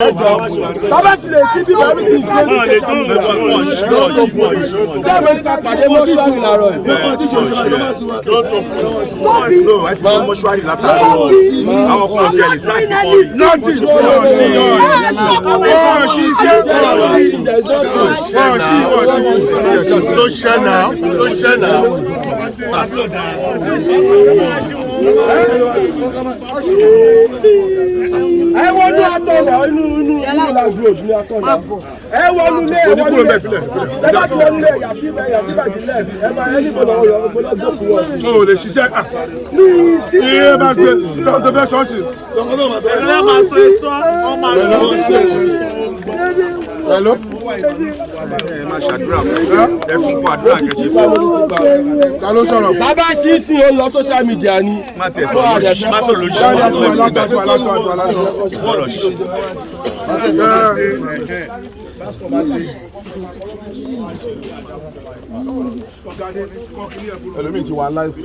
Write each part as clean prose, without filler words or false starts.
Bàbá ti lè sí bíbá everything is going to social media. Bẹ́ẹ̀ ni ká pàdé mọ́ṣúárì láàárọ̀ yìí. Tóbi. Mọ́ṣúárì látàárọ̀ àwọn kan ò tiẹ̀ lè start before. Nothing. Wọ́n ṣiṣẹ́. Wọ́n ṣí wọ́n ṣí ló ṣẹ́ náà ló ṣẹ́ náà. Ẹ wọnú atọ̀nà inú inú inú làgbòd ní atọ̀nà. Ẹ wọnú ilé ẹ wọnú ilé. Ẹ bá ti wọnú ilé yàtí bẹ yàtí bàjẹ́ lẹ̀ ẹ máa ẹ níbo lọ́wọ́ yọ gbọ́dọ̀ gbòkú wọn. O ò lè ṣiṣẹ́. Ní sí. Iye bá gbé sọ́n tó fẹ́ sọ́ọ̀sì. Hello. Ẹ máa ṣàdúrà fún ẹ fún fún àdúrà kẹsì fún. Ta ló sọ̀rọ̀? Bàbá ṣí sí ó lọ social media ni. Má tiẹ̀ sọ lóṣù má sọ lóṣù Dájú àti alátọ̀ àti alátọ̀ àti alátọ̀. ìfọ̀rọ̀ ṣe. Ẹlòmíì ti wà láìfù.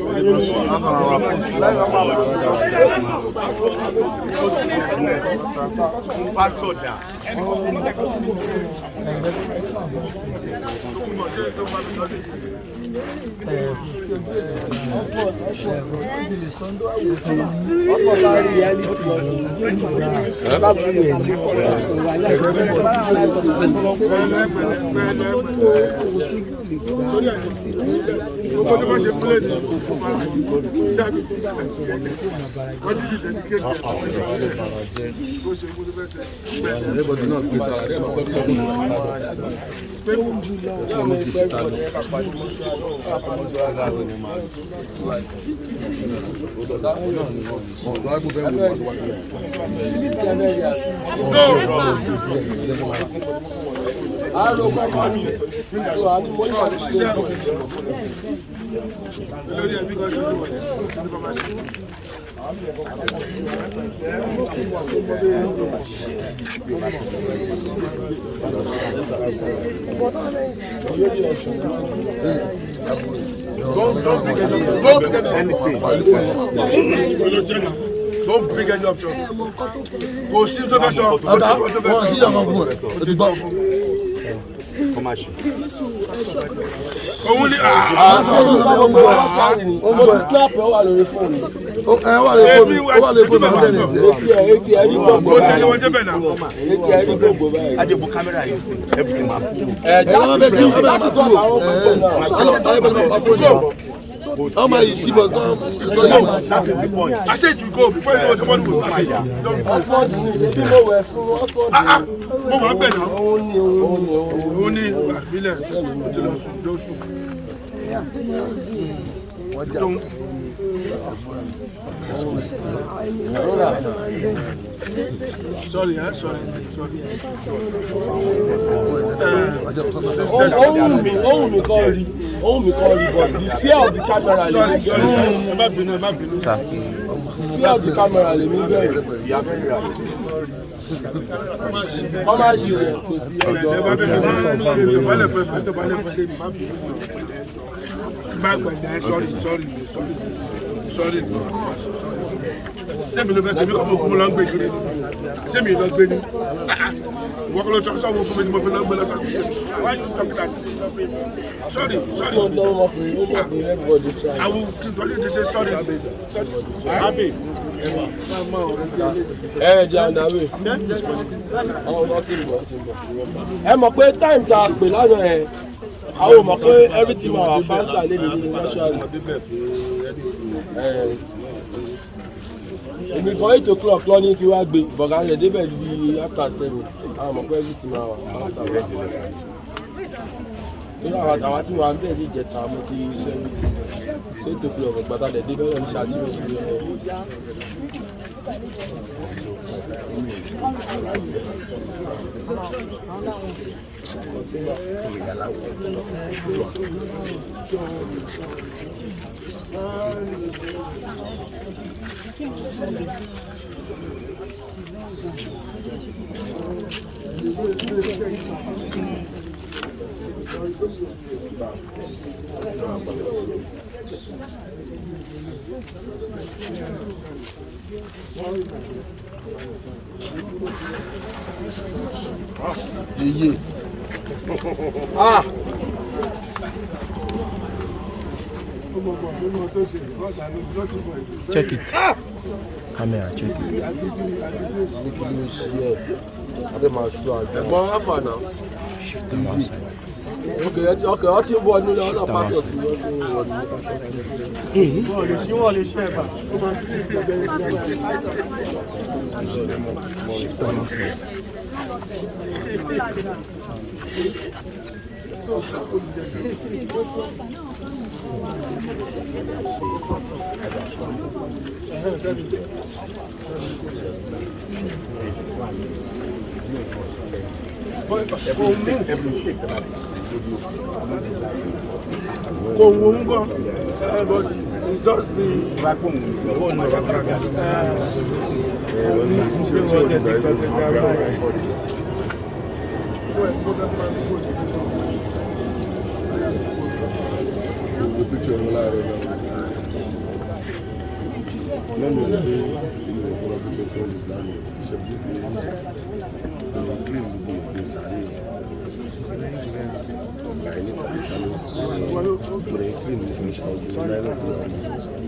Pásítọ̀ dà. Gbogbo tó bá ṣe kúlẹ̀ ní wọ́n ti dìde ní kéèké. Olórí ẹbí kan ṣe ló wà ní kọ́ máa ṣe. Don't bring anything. Don't bring any option. Kò sí tó fẹ́ sọ. Ọ̀gá wọn sí ìjọba fún ẹ o ti gbọ́. Kọ́ máa ṣe. Òun ni Mo ti snap ẹ wà lórí fóònù. Ẹ wà lè fóònù ó wà lè fóònù àwọn ẹni ṣe. Etí ẹ etí ẹ rí gbogbo ó tẹ̀lé báyìí. wọn débẹ̀ náà. Etí ẹ rí gbogbo báyìí. Ajẹ́bù kámẹ́rà yìí sí everything máa kú. Ẹ Ẹ wọ́n bẹ sí ọbẹ̀ láti máa tó kúrò. àwọn gbogbo náà. Ẹ bẹ máa kúrò. Ọmọ yìí sí bọ̀ kọ́ yóò. That is the point. I said to go before you know somebody will start it. Don't go. Oxford ní ṣe bí mo wẹ̀ fún Oxford. Mo máa ń bẹ̀ náà. Òun ni òun ni òun ni. Òun ni àbílẹ̀ ó ti lọ sùn lọ sùn. Sorry, sorry, sorry. Ohun mi kọ́ rí ohun mi kọ́ rí but the fear of the camera lè Sorry, mi sorry. Ẹ má bínú, ẹ má bínú. Fear of the camera lè mi bẹ̀rù. Kọ́ máa ṣe rẹ̀ kò sí ẹjọ́. Ẹ má bínú, ẹ má lè fẹ́, ẹ má lè fẹ́, ẹ má bínú. Má gbẹ̀dẹ̀, sorry, sorry, sorry, sorry. Sẹ́mi ló fẹ́ tẹ̀mí ọmọ ogun ló ń gbé kiri. Sẹ́mi ló gbé ni. Ìwọ kọ́ ló sọ sọ́wọ́ fún mi ni mo fi lọ gbé lọ́sọ̀. Why you talking that? Sorry, sorry. Ó ń tọ́ ọmọkùnrin ó mọ̀ pé everybody try. I will continue to say sorry. Sorry. Ẹ ẹ jẹ́ àndáwé. Àwọn ọmọ ti ń bọ̀ ti ń bọ̀. Ẹ mọ̀ pé time tá a pè lánàá ẹ̀ àwọn ò mọ̀ pé everything máa wà faster lé mi nínú mọ́ṣúárì. Èmi kan 8 o'clock lọ ní kí wá gbé bọ̀gá rẹ̀ débẹ̀ bí after 7 àwọn mọ̀ pé everything máa wà faster. Nínú àwọn àtàwọn tí wọ́n á bẹ̀ ní ìjẹta mo ti ṣe everything 8 o'clock gbàtà dẹ̀ débẹ̀ lọ ní ṣáàtì oṣù yẹn. Iye. Ah. Check it. Camera, check it. Ẹ̀gbọ́n afa náà. Okay, ọ ti wọ nílé ọ̀nà pásítọ̀ sí wọ́n ti wọ nílé. Wọ́n lè ṣe ẹ̀bà. Kò wò ń gan, but it's just the. Wo picture wọn láàárọ̀ náà. Lẹ́nu ẹ̀ pé èmi ò fọlọ́ bí 21 days lánàá ṣe bí pé ọ̀nà clean gbogbo ìgbé sàárè láì ní tàbí tàbí mo lè clean ní ìṣà ògùn náírà tó wà ní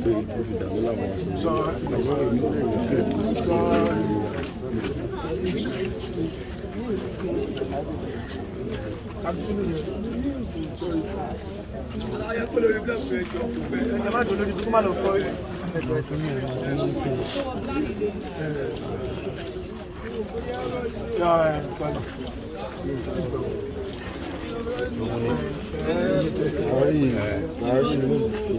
pé ó fi dàmí láwọn aṣọ àwọn èmi náà lè clean gbogbo sàárè. Ẹ má dùn lórí kó má lọ fọ́. Àwọn yìí, àwọn yìí ni mo fi.